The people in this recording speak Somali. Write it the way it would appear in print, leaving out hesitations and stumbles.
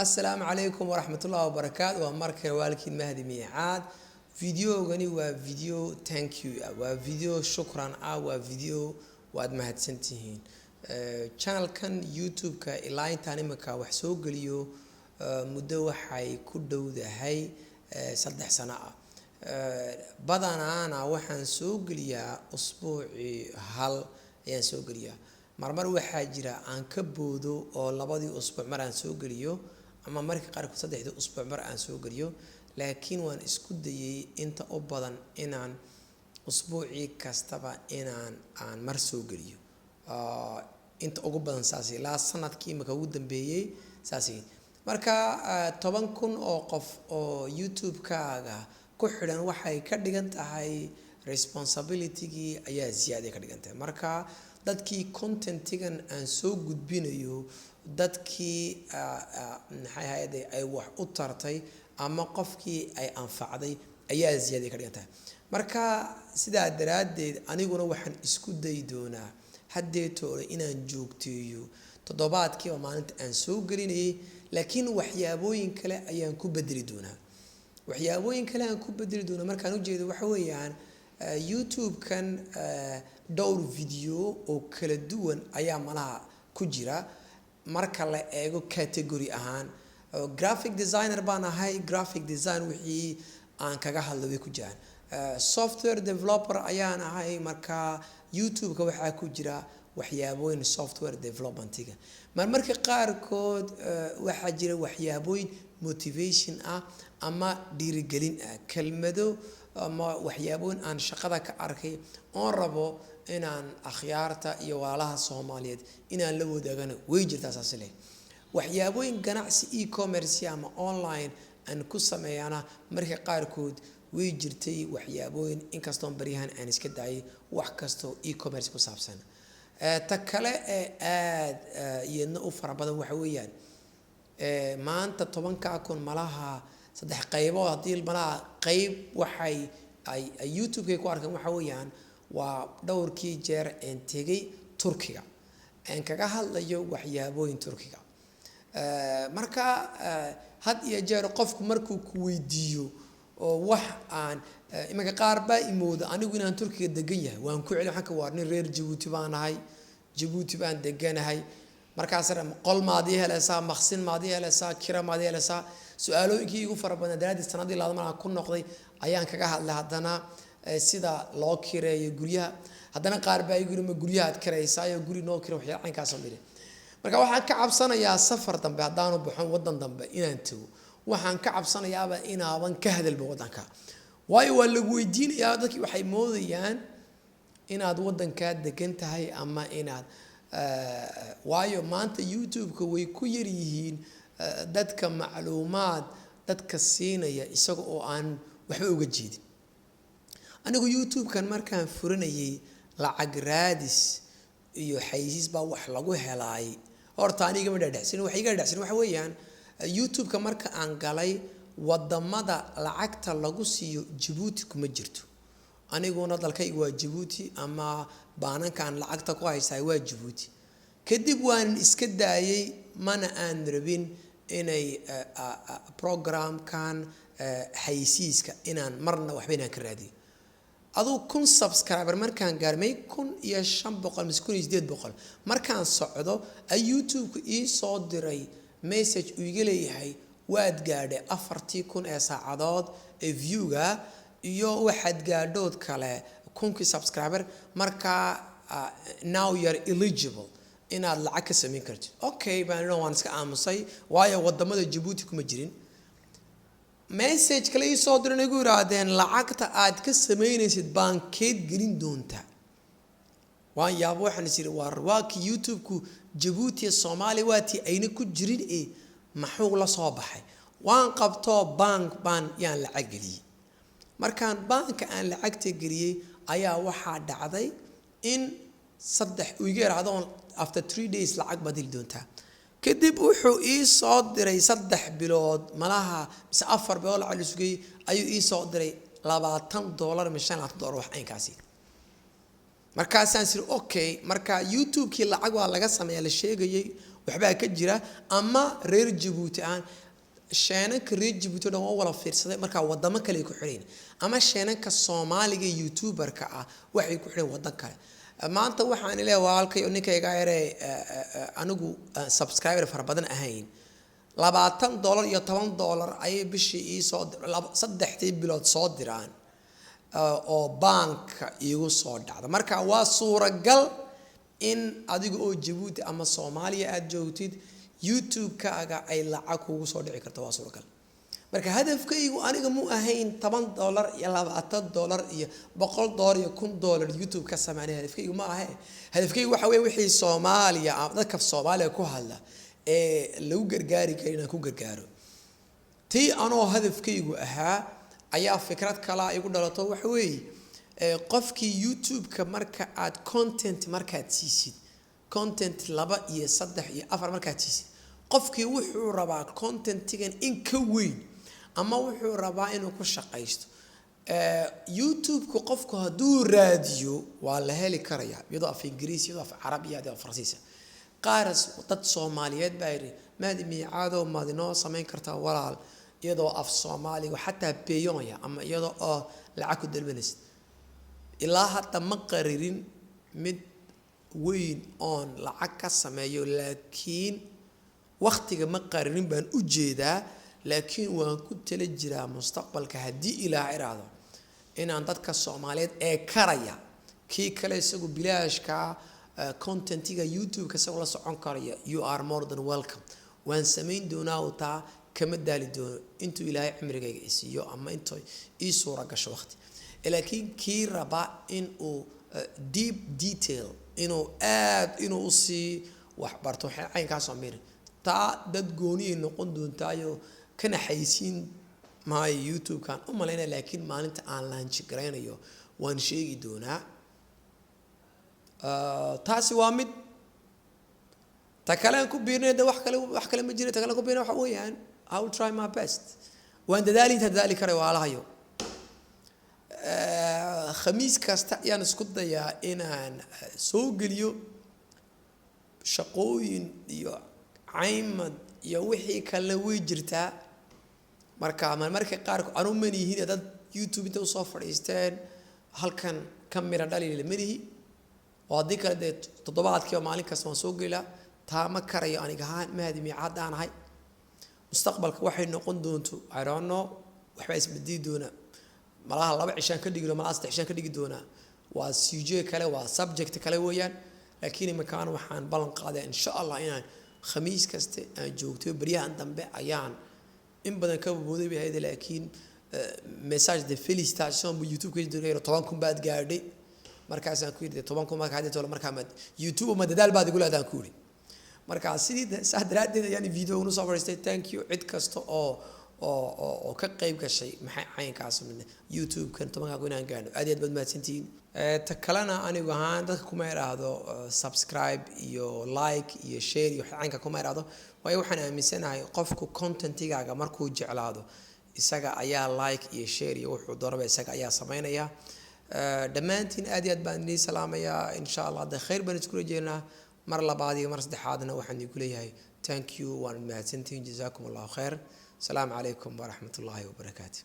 Asalaamu calaykum waraxmatullahi wabarakaatu. Waa markale waalkiin Mahdi Miicaad. Videogani waa video thank you ah, waa video shukran ah, waa video waad mahadsantihiin. Channelkan YouTube-ka ilaa intaan imika wax soo geliyo muddo waxay ku dhowdahay 3 sano ah. Badanaana waxaan soo geliyaa usbuucii hal ayaan soo geliyaa. Marmar waxaa jira aan ka boodo oo labadii usbuuc mar aan soo geliyo, ama marka qaarkood saddexdii usbuuc mar aan soo geliyo, laakiin waan isku dayay inta u badan inaan usbuucii kastaba inaan aan mar soo geliyo inta ugu badan. Saas ilaa sanadkii imika ugu dambeeyey saas. Marka 10,000 oo qof oo YouTube-kaaga ku xidhan waxay ka dhigan tahay responsibilitygii ayaa ziyaaday ka dhigan tahay. Marka dadkii contentigan aan soo gudbinayo, dadkii maxay ahayde ay wax u tartay ama qofkii ay anfacday ayaa ziyaaday ka dhigan tahay. Marka sidaa daraaddeed aniguna waxaan isku dayi doonaa haddeetoole inaan joogteeyo toddobaadkiiba maalinta aan soo gelinayay, laakiin waxyaabooyin kale ayaan ku bedeli doonaa. Waxyaabooyin kale aan ku bedeli doonaa markaan ujeedo waxa weeyaan, YouTube-kan dhowr video oo kala duwan ayaa malaha ku jira marka la eego category ahaan. Graphic designer baan ahay, graphic design wixii aan kaga hadla way ku jiraan. Software developer ayaan ahay, marka YouTube-ka waxaa ku jira waxyaabooyin software developmentiga. Marmarka qaarkood waxaa jira waxyaabooyin motivation ah ama dhiirigelin ah, kelmado ama waxyaabooyin aan shaqada ka arkay oon rabo inaan akhyaarta iyo walaalaha Soomaaliyeed inaan la wadaagana way jirtaa. Saas leh waxyaabooyin ganacsi e-commerce ama online aan ku sameeyana marka qaarkood way jirtay waxyaabooyin, inkastoon baryahan aan iska daayay wax kastoo e-commerce ku saabsan. Ta kale ee aada iyadna u fara badan waxa weeyaan, maanta 10,000 malaha saddex qaybood haddii malaha qayb waxay ay YouTube-kay ku arkaan waxa weeyaan waa dhowrkii jeer een tegay Turkiga een kaga hadlayo waxyaabooyin Turkiga. Marka had iyo jeer qofku markuu ku weydiiyo oo wax aan iminka qaar baa imooda anigu inaan Turkiga degan yahay, waan ku celi, waxaan ka waar nin reer Jabuuti baan ahay, Jabuuti baan deganahay. Markaas qol maad ii helaysaa, maqsin maad ii helaysaa, kira maad ii helaysaa? Su-aalooyinkii igu fara badan daraaddiis sanadii labaad maraan ku noqday ayaan kaga hadlay haddana sida loo kireeyo guryaha. Haddana qaar baa igu yiri, "Ma guryahaad kiraysaa? Guri noo kira," waxyaala caynkaasoo yidhi. Marka waxaan ka cabsanayaa safar dambe haddaanu baxon waddan dambe inaan tago, waxaan ka cabsanayaaba inaaban ka hadalba waddanka, waayo waa lagu weydiinayaa. Dadkii waxay moodayaan inaad waddankaa degan tahay ama inaad, waayo maanta YouTube-ka way ku yar yihiin dadka macluumaad dadka siinaya isaga oo aan waxba uga jeedin. Anigu YouTube-kan markaan furanayay lacag raadis iyo xaysiis baa wax lagu helaay horta anigama dhadhexsin. Waxa iga dhadhexsin waxa weeyaan, YouTube-ka marka aan galay wadamada lacagta lagu siiyo Jabuuti kuma jirto. Aniguna dalkayga waa Jabuuti ama baanankaan lacagta ku haystaay waa Jabuuti. Kadib waan iska daayay, mana aan rabin inay programkan xaysiiska inaan marna waxba inaan ka raadiyo. Aduu 1000 subscriber markaan gaarmay, 1500 mise 1800 markaan socdo, ay YouTube-ka ii soo diray message uu iga leeyahay, "Waad gaadhay 4000 ee saacadood ee viewga iyo waxaad gaadhood kale 1000-kii subscriber, markaa now you are eligible inaad lacag ka samayn kartid." Okay baan idhi, waan iska aamusay, waayo wadamada Jabuuti kuma jirin. Message kale ii soo diran, igu yidhaahdeen, "Lacagta aad ka samaynaysid baankeed gelin doontaa?" Waan yaabo, waxaan is yidhi, waar waa kii YouTube-ku Jabuuti iyo Soomaaliya waa tii ayna ku jirin e maxuu la soo baxay? Waan qabtoo bank baan yaan lacag geliyey. Markaan baanka aan lacagta geliyey ayaa waxaa dhacday in saddex uu iga yidhaahdo, "After 3 days lacag baad heli doontaa." Kadib wuxuu ii soo diray 3 bilood malaha mise 4 bilood lacag la sugayey ayuu ii soo diray, $20 mise $25, wax caynkaasi. Markaasaan siri, okay, marka YouTube-kii lacag waa laga sameeya la sheegayay, waxbaa ka jira. Ama reer Jabuuti aan chaîne-anka reer Jabuuti o dhan waa wala fiirsaday, markaa wadamo kale ay ku xidhayn, ama chaîne-anka Soomaaliga YouTuber-ka ah waxay ku xidhayn waddan kale. Maanta waxaan leeyahay, walaalkay oo ninkayga yaree, anigu subscriber fara badan ahayn, $20 iyo $10 ayay bishii iisoo 3dii bilood soo diraan oo baanka iigu soo dhacda. Marka waa suuragal in adiga oo Jabuuti ama Soomaaliya aada joogtid, YouTube-kaaga ay lacag kugu soo dhici karto, waa suuragal. Marka hadafkaygu aniga mu ahayn $10 iyo $20 iyo $100 iyo $1000 YouTube ka sameynay. Hadafkaygu ma ahe. Hadafkaygu waxa weeye wixii Soomaaliya, dadka Soomaaliya ku hadla ee lagu gargaari kara inaan ku gargaaro. Tii anoo hadafkaygu ahaa ayaa fikrad kalaa igu dhalato. Waxa weeye, qofkii YouTube-ka marka aad content markaad siisid, content laba iyo saddex iyo afar markaad siisid, qofkii wuxuu rabaa content-igan in ka weyn ama wuxuu rabaa inuu ku shaqaysto. YouTube-ku qofku hadduu raadiyo waa la heli karayaa, iyadoo af Ingiriis, iyadoo af Carabi, iyadoo af Faransiisa. Qaaras dad Soomaaliyeed baa yidhi, "Maadi Miicaadow, maad inoo samayn kartaa walaal iyadoo af Soomaaliga xataa beyonya ama iyadoo oo lacag ku dalbanaysid?" Ilaa hadda ma qaririn mid weyn oon lacag ka sameeyo, laakiin waktiga ma qaririn baan u jeedaa, laakiin waan ku tala jiraa mustaqbalka, haddii Ilaah iraahdo, inaan dadka Soomaaliyeed ee karaya, kii kale isagu bilaashka content-iga YouTube-ka isagoo la socon karaya, you are more than welcome. Waan samayn doonaa oo taa kama daali doono intuu Ilaahay cimrigayga isiiyo ama intuu ii suura gasho waqti. Laakiin kii raba in uu deep detail, inuu aad inuu usii waxbarto, waxay caynkaasoo miri, taa dad gooniyay noqon doontaayo, kana xaysiin maayo YouTube-kan u malaynaya, laakiin maalinta aan launch garaynayo waan sheegi doonaa. Taasi waa mid. Ta kale aan ku biirnay de, wax kale ma jira. Ta kale aan ku biirnay waxa weeyaan, I will try my best, waan dadaali intaan dadaali karay waalahayo. Khamiis kasta ayaan isku dayaa inaan soo geliyo shaqooyin iyo caymad iyo wixii kalena way jirtaa. Marka marmarka qaarkood anu manihin dad YouTube inta usoo fadhiisteen halkan ka mira dhalila manihi, oo haddii kale dee toddobaadkiiba maalin kasta waan soo gelaa. Taa ma karayo aniga ahaan, Mahdi Miicaad aan ahay. Mustaqbalka waxay noqon doonto, I don't know, waxbaa isbedeli doona. Malaha 2 cishaan ka dhigi, malaha 3 cishaan ka dhigi doonaa. Waa sujet kale, waa subject kale weeyaan. Laakiin iminkaan waxaan ballan qaadaya, insha Allah, inaan khamiis kaste aan joogto. Baryahan dambe ayaan in badan ka bobooday bay ahayd, laakiin message de félicitation bu YouTube ka diray, 10,000 baad gaadhay. Markaasaan ku yidhi, 10,000 markaa hadii tolo, markaa ma YouTube ma dadaal baad igu leedahan ku yidhi. Marka sidii saa daraaddeed ayaan video unu soo fadhiistay. Thank you cid kasta oo ka qayb gashay, maxay caynkaas, YouTube-kan 10,000 inaan gaadho. Aad iyo aad baad mahadsantihiin. Ta kalena, anigu ahaan dadka kuma idhaahdo subscribe iyo like iyo share iyo wax caynka kuma idhaahdo, waayo waxaan aaminsanahay qofku content-igaaga markuu jeclaado, isaga ayaa like iyo share iyo wuxuu doonaba isaga ayaa sameynaya. Dhammaantiin aad iyo aad baan idiin salaamayaa. Insha Allah hadda khayr baan isku rajeynaa. Mar labaad iyo mar saddexaadna waxaan idinku leeyahay thank you, waan mahadsantihiin, jazaakum Allahu khayr. Asalaamu calaykum waraxmat ullaahi wabarakaatu.